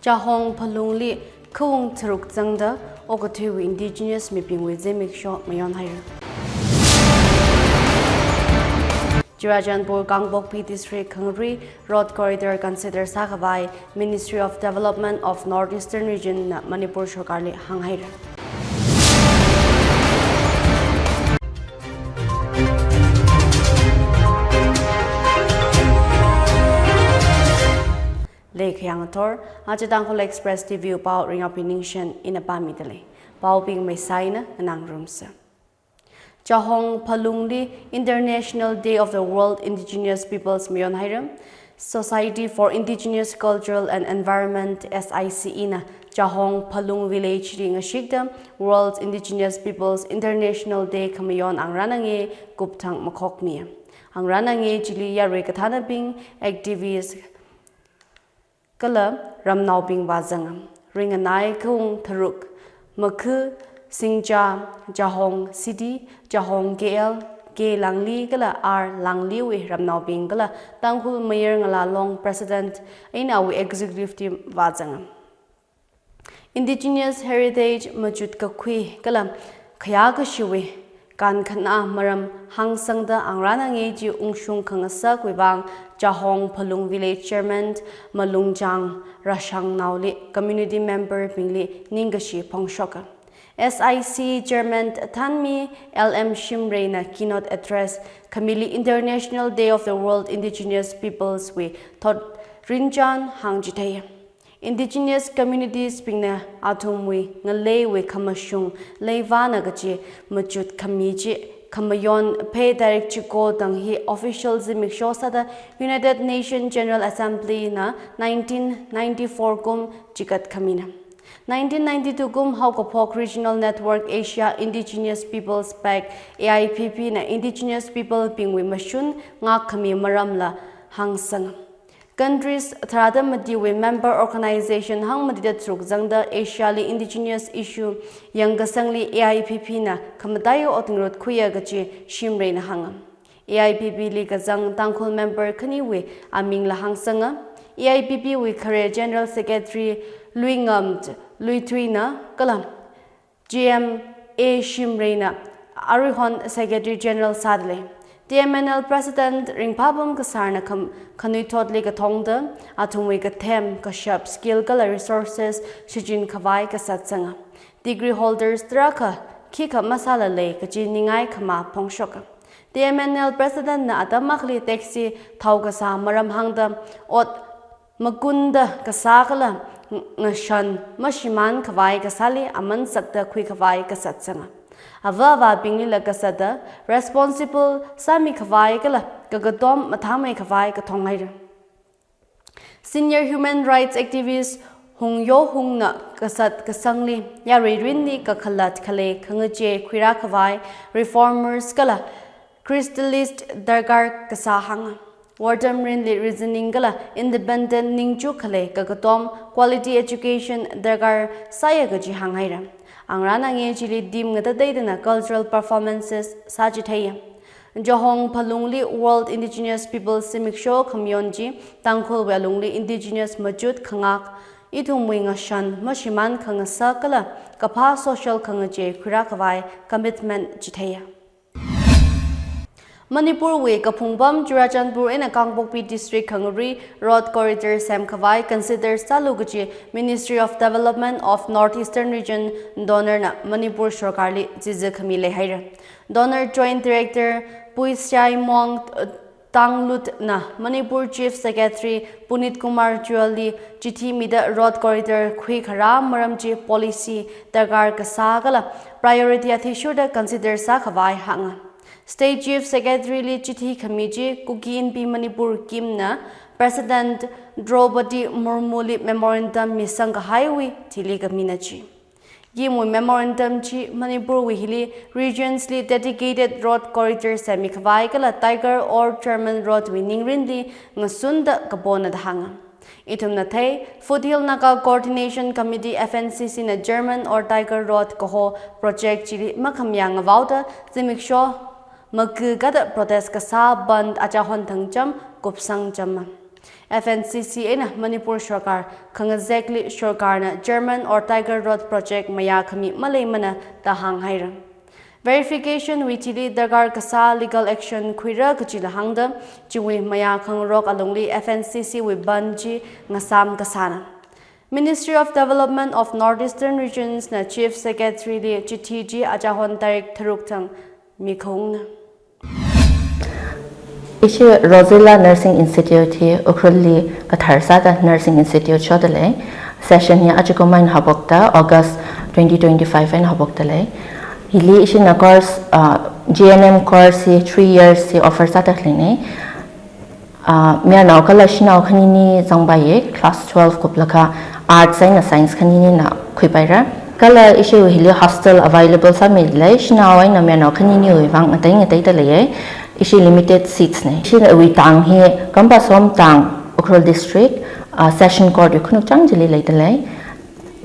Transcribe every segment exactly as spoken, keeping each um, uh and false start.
Chahong Phalungli khaung tharuk zangda okathuiwui indigenous mibingwui zimiksho mayonhaira. Churachandpur Kangpokpi District khangarui road corridor consider sākhavai Ministry of Development of North Eastern Region na Manipur sorkarli hānghaira. Leikhayang athor, aja Tangkhul Express T V pao Ringyao Piningshen ina pāmidalei. Paobing maisaina nganāngarumsa. Chahong Phalungli International Day of the World Indigenous Peoples mayonhaira. Society for Indigenous Cultural and Environment, S I C E na Chahong Phalung Village li ngashikda World Indigenous Peoples International Day khamayon angrānange kupthang makhokmi. Angrānange chili yarui kathānabing, activist, kala ramnaobing vāzanga. Ringanai khaung tharuk, Makhu, Singcha, Chahong City, Chahong K L, K Langli kala R Langliwui ramnaobing kala Tangkhul Mayar Ngala Long President eina awui executive team vāzanga. Indigenous heritage machut kakhui kala khayākashiwui kankhanā maram hāngsangda angrānange chi ungshung khangasakwui vang Chahong Phalung Village Chairman Malungchang Rashangnaoli community member bingli ningkashi phongshoka. S I C Chairman Thanmi L M Shimrayna keynote address khamili International Day of the World Indigenous Peoples wui thot rinchan hāngchithei. Indigenous communities bingna athumwui ngaleiwui khamashung leivāna kachi machut khami chi khamayon phei tarik chiko tang hi official zimiksho sāda United Nations General Assembly na nineteen ninety-four kum chikat khamina. Nineteen ninety-two kum haokaphok Regional Network Asia Indigenous Peoples Pact, A I P P na Indigenous people bingwui mashun ngākkhami maramla hāngsanga. Countries tharāda matiwui member organization hangmatida tharuk zangda Asia li indigenous issue yangkasangli A I P P na khamataiya ot ngarut khuiya kachi Shimrayna hānga. A I P P li kazang Tangkhul member khaniwui amingla hāngsanga. A I P P wui khare General Secretary Luingam Luithuina kala G M A Shimrayna aruihon Secretary General sādalei. T M N L President Ringphapam Kasarna kham-, khanuithotli kathongda athumwui kathem, kashap, skill kala resources shichin khavai kasat zanga. Degree holders tarākha khikha masālalei kachi ningai khamā phongshoka. T M N L President na atam akhali taxi thao kasā maram hāngda ot makunda kasā kala ng-, ngashan mashimān khavai kasāli aman sakda khui khavai kasat zanga. Ava avābinglila kasāda responsible sāmi khavai kala kakatom mathāmei khavai kathonghaira. Senior human rights activist Hung Yo Hungna kasat kasangli yarui rinli kakhalat khalei khangachei khuirā khavai reformers kala crystallist darkar kasā hānga. Wortam rinli reasoning kala independent ningchuk khalei kakatom quality education darkar sāya kachi hānghaira. Angrānange chili theme ngatateidana cultural performances sāchitheiya. Chahong Phalungli World Indigenous Peoples zimiksho khamayon chi Tangkhulwui alungli indigenous machut khangak, ithumwui ngashan mashimān khangasak kala kaphā social khangachei khuirā khavai commitment chitheiya. Manipurwui kaphungpam Churachandpur eina Kangpokpi District khangarui road corridor semkhavai consider sālu kachi Ministry of Development of North Eastern Region DoNER na Manipur sorkarli chizi khami leihaira. DoNER Joint Director Puishaimuang, uh, Tanglutna Manipur Chief Secretary Punit Kumar Goelli chithi mida road corridor khuikharā maram chi policy darkar kasā kala priority athishurda consider sākhavai hānga. State Chief Secretary li chithi khami chi Kuki Inpi Manipur KIM na President Droupadi Murmu li memorandum misangkahaiwui thili kamina chi. KIM wui memorandum chi Manipurwui hili regions li dedicated road corridor semmikhavai kala Tiger or German Road wui ningrinli ngasunda kapona da hānga. Ithumna thei, Foothill Naga Coordination Committee, F N C C na German or Tiger Road kaho project chili makhamyang ngavaoda zimiksho maku kada protest kasā bandh achahon thangcham kupsang chama. F N C C eina Manipur Sarkar khangazekli Sarkarna German or Tiger Road project mayā khami maleimana da hānghaira. Verification wui thili darkar kasā legal action khuira kajila hāngda, chiwui mayā khangarok alungli F N C C wui bandh chi ngasām kasāna. Ministry of Development of Northeastern Regions na Chief Secretary li chithi chi achahon tarik tharuk thang mikhaungna. Ishi Rosella Nursing Institute hi Ukhrulli kathar sāda Nursing Institute shodalei. Session hi ajakumwui eina haophokta, August twenty twenty-five eina haophoktalei. Hili ishina course, uh, G N M course hi three years hi offer sāda khaleina. Uh, mayarnao kala shanao khanini zangpaiya, class twelve kuplaga arts eina science khaninina khuipaira. Kala ishiwui hili hostel available sāmilei, shanao eina mayarnao khaniniwui vang ngatei ngateida leiya. Ishi limited seats na. Ishiwui tang hi Kampasom tang, Ukhrul District, uh, Session Court wui khanukchang chili leidalei.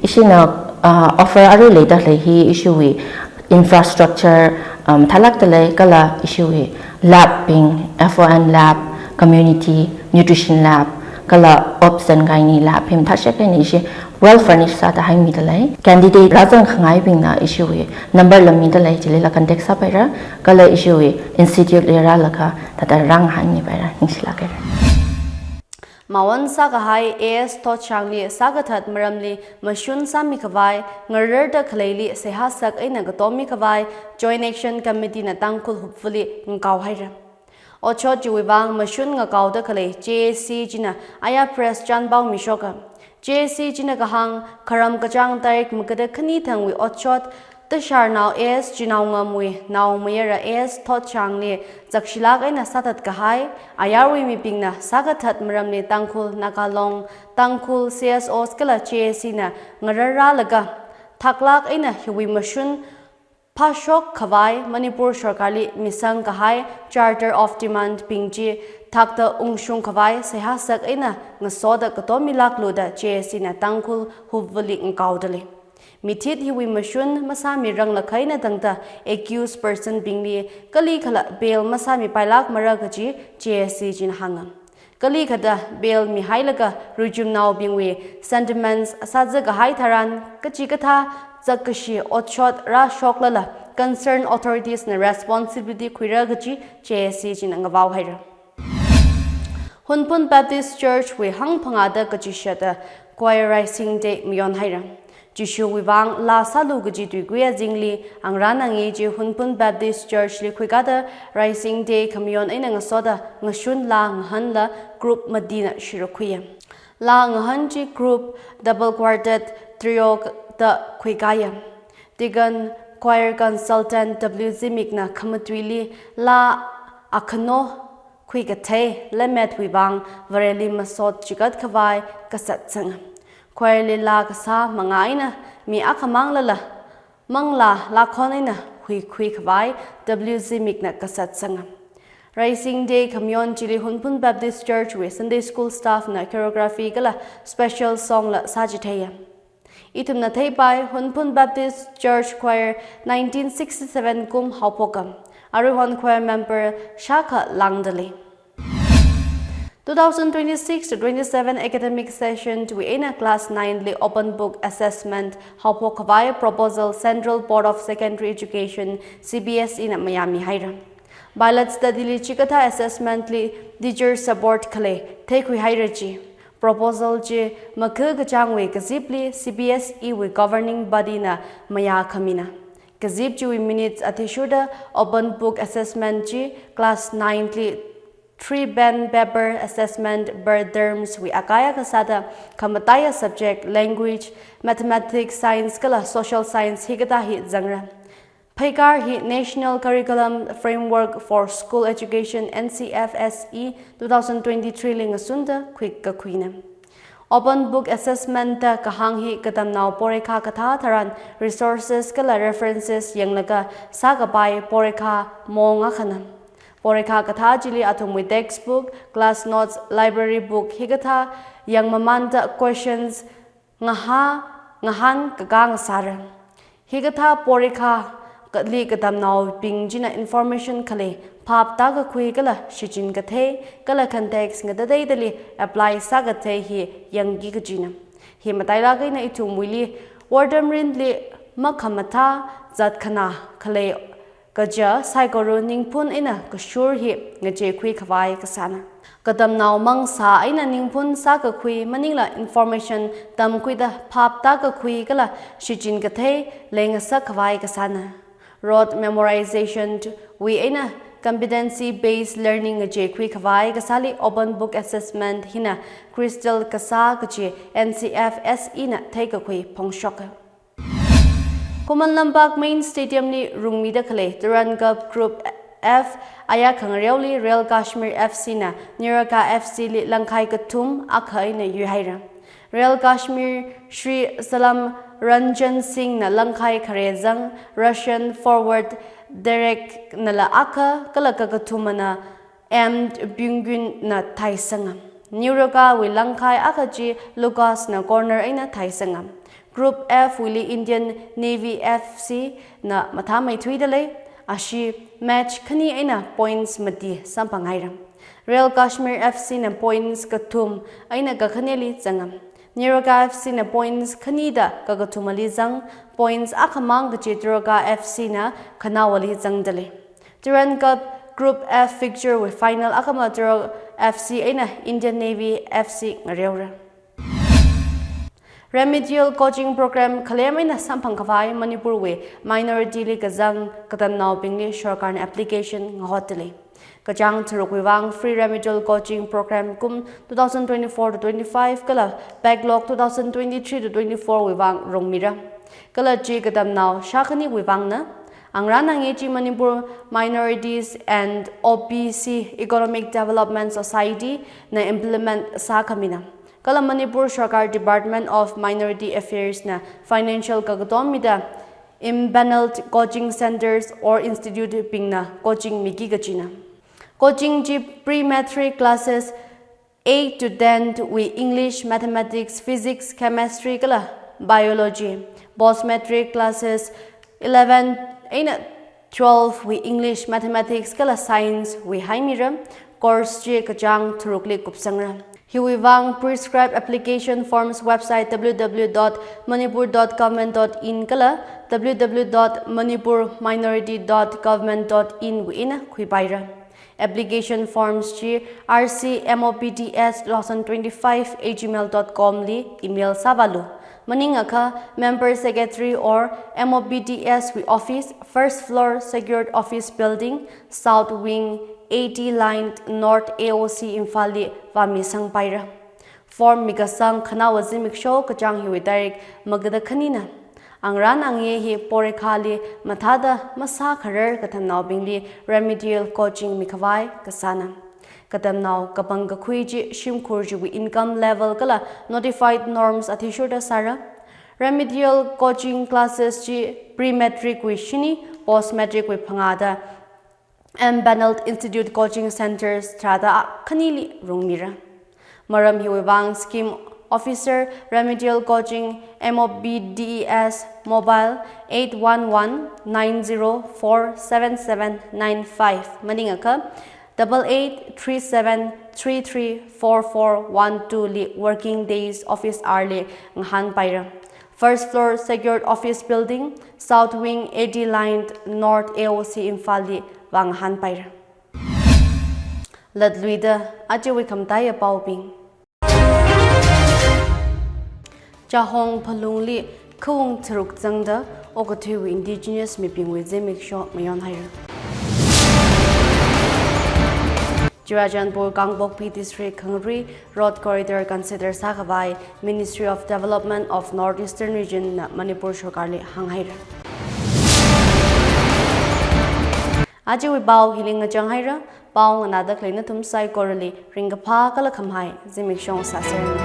Ishina, uh, offer arui leida khalei hi ishiwui infrastructure, um, mathālākdalei, kala ishiwui lab bing, F O N lab, community nutrition lab, kala obs and gynae lab hi mathāshek eina ishi well furnished sāda haimidalei. Candidate rāzang khangaibingna ishiwui number la midalei, chilila contact sāpaira, kala ishiwui institute li rālaga thāda rāngahānmipaira, ningshilākhaira. Mawon sākahai A S Thotshangli sākathat maramli mashun sāmikhavai, ngararda khaleili seihā sak eina katomikhavai Joint Action Committee na Tangkhul Hupvali ngakaohaira. Otshot chiwui vang mashun ngakaoda khalei J A C china aya press chānpao mishoka. J A C china kahāng, kharam kachāng tarik maga da khani thangwui otshot, Tasharnao A S Chinaongamwui naomayara A S Thotshangli zakshilāk eina sāthat kahai, ayarwui mibingna sākathat maramli Tangkhul, Naga Long, Tangkhul, C S Os kala J A C na ngararrālaga, thaklāk eina hiwui mashun phāshok khavai Manipur Sarkarli misang kahai Charter of Demand bing chi thakta ungshung khavai seihā sak eina ngasoda katomilāklu da J A C na Tangkhul Hupvali ngakaodalei. Mithit hiwui mashun masāmiranglakha eina tangda accused person bingli kalikhala bail masāmipailākmara kaji J A C china hānga. Kalikhada bail mihailaga ruijumnaobingwui sentiments sāzakahai tharan kachikathā zakkashi otshot rāshoklala concerned authorities na responsibility khuira kaji J A C china ngavaohaira. Hunphun Baptist Church wui hangphangāda kachishata choir raising day mayonhaira. Jishuwui vang laa sālu kaji tuikui azingli, angrān angyi chi Hunphun Baptist Church li khuikāda raising day khamayon eina ngasoda ngashun laa ngahānla group matina shirukhuiya. Laa ngahān chi group double quartet trio da khuikāya. Deacon choir consultant W Zimikna khamatuili laa akhano khuikathei lemmetwui vang Vareli masot chigat khavai kasat sanga. Choir li laa kasā mangā eina mi akhamang lala manglā laakhon eina huikhui khavai W Zimikna kasat sanga. Raising day khamayon chili Hunphun Baptist Church wui Sunday School staff na choreography kala special song la sāchitheiya. Ithumna theipai Hunphun Baptist Church Choir nineteen sixty-seven kum haophoka. Aruihon choir member shākha lāngdalei. Two thousand twenty-six to twenty-seven academic session wui eina class nine li open book assessment haophok khavai proposal Central Board of Secondary Education, C B S E na mayāmihaira. Pilot study li chikathā assessment li teacher support khalei theikhuihaira chi. Proposal chi makha kachāngwui kazipli C B S E wui governing body na mayākhamina. Kazip chiwui minutes athishurda open book assessment chi class nine li three band paper assessment per terms wui akaya kasāda khamataiya subject language, mathematics, science kala social science hikathā hi zangra. Pheikar hi National Curriculum Framework for School Education, N C F S E, two thousand twenty-three li ngasunda khuikakhuina. Open book assessment da kahāng hi katamnao porikha kathā tharan resources kala references yanglaga sākapai porikha mong akhana. Porikha kathā chili athumwui textbook, class notes, library book hikathā yangmamānda questions ngahā, ngahānkakā ngasāra. Hikathā porikha kali katamnaobing china information khalei phap tākakhui kala shichin kathei kala context ngatateidali apply sākathei hi yangki kajina. Hi matailāk eina ithumwuili wortam rinli makhamathā zatkhana khalei kaja saikora ningphun eina kashur hi ngacheikhui khavai kasāna. Katamnao mang sā eina ningphun sākakhui maningla information tamkhuida phap tākakhui kala shichin kathei leingasak khavai kasāna. Rote memorization wui eina competency based learning ngacheikhui khavai kasāli open book assessment hina critical kasā kaji N C F S E na theikakhui phongshoka. Khuman Lampak Main Stadium li rungmida khalei Durand Cup Group F ayā khangareoli Real Kashmir F C na Niraka F C li langkhai kathum akha eina yuihaira. Real Kashmir Sri Salam Ranjan Singh na langkhai khare zang, Russian forward Derek nala akha, kala kakathumana M Byunggun na thaisanga. Niraka wui langkhai akha chi Lucas na corner eina thaisanga. Group F wuili Indian Navy F C na mathāmeithuida lei, ashi match khani eina points mati samphanghaira. Real Kashmir F C na points kathum eina kakhaneli zanga. Niraka F C na points khani da kakathumali zang, points akhamang kachi Durand F C na khanaowali zangda lei. Durand Cup Group F fixture wui final akhama Durand F C eina Indian Navy F C ngareora. Remedial coaching program khalem eina samphang khavai Manipur wui minority li kazang katamnaobingli sorkarna application ngahotda lei. Kachāng tharukwui vang free remedial coaching program kum two thousand twenty-four to twenty-five kala backlog two thousand twenty-three to twenty-four wui vang rungmira. Kala chi katamnao shākhaniwui vangna. Angarān angaye chi Manipur Minorities and O B C Economic Development Society na implement sākhamina. Kala Manipur Sorkar Department of Minority Affairs na financial kakatom mida empaneled coaching centers or institute bingna coaching miki kachina. Coaching chi pre-matric classes eight to ten wui English, Mathematics, Physics, Chemistry kala Biology, post-matric classes eleven eina twelve wui English, Mathematics kala Science wui haimira. Course chi kachāng tharukli kupsangra. Hiwui vang prescribed application forms website W W W dot manipur dot government dot in kala W W W dot manipur minority dot government dot in wui eina khuipaira. Application forms chi R C M O P T S two thousand twenty-five at gmail dot com li email sāvālu. Maningakha member secretary or M O P T S wui office, first floor, Secured Office Building, South Wing, eighty line North, A O C Imphal li vāmisangpaira. Form mikasang khanaowa zimiksho kachāng hiwui tarik magada khanina. Angarān angaye hi porikhali mathāda masākharar katamnaobingli remedial coaching mikhavai kasāna. Katamnao kapangkakhui chi shimkhur chiwui income level kala notified norms athishurda sāra. Remedial coaching classes chi pre-matric wui shini, post-matric wui phangāda empaneled institute coaching centers tharāda khanili rungmira. Maram hiwui vang scheme officer, remedial coaching, M O P T S, mobile eight one one nine zero four seven seven nine five maningakha double eight three seven three three four four one two li working days office hour li ngahānpaira. First floor Secured Office Building, South Wing, eighty line North, A O C Imphal li vāngahānpaira. Latluida ajawui khamataiya paobing. Chahong phalungli khawung tharuk zangda okathuiwui indigenous mibingwui zimiksho mayonhaira. Churachandpur Kangpokpi District Khangarui Road Corridor consider sākhavai Ministry of Development of North Eastern Region na Manipur Sorkarli hānghaira. Ajawui pao hili ngachanghaira, pao nganāda khalei nathum saikorali ringkaphā kala khamahai zimiksho sāseranu.